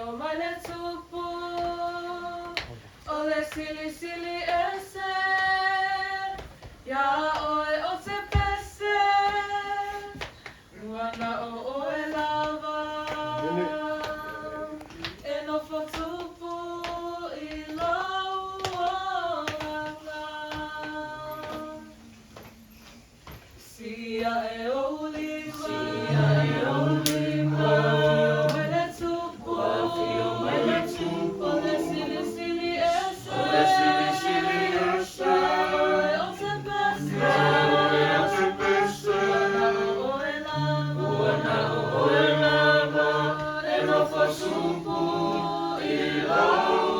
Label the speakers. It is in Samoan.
Speaker 1: Afio mai le tupu o le silisili ese, iā oe o te pese, ua na o oe lava e nofo tupu i lou olaga. Sia e ou lima, sia e ou lima, afio mai le tupu, afio mai le tupu, o le silisili ese, o le silisili ese, ia oe o te pese, ia oe o te pese, ua na o oe lava, ua na o oe lava, e nofo tupu i lou.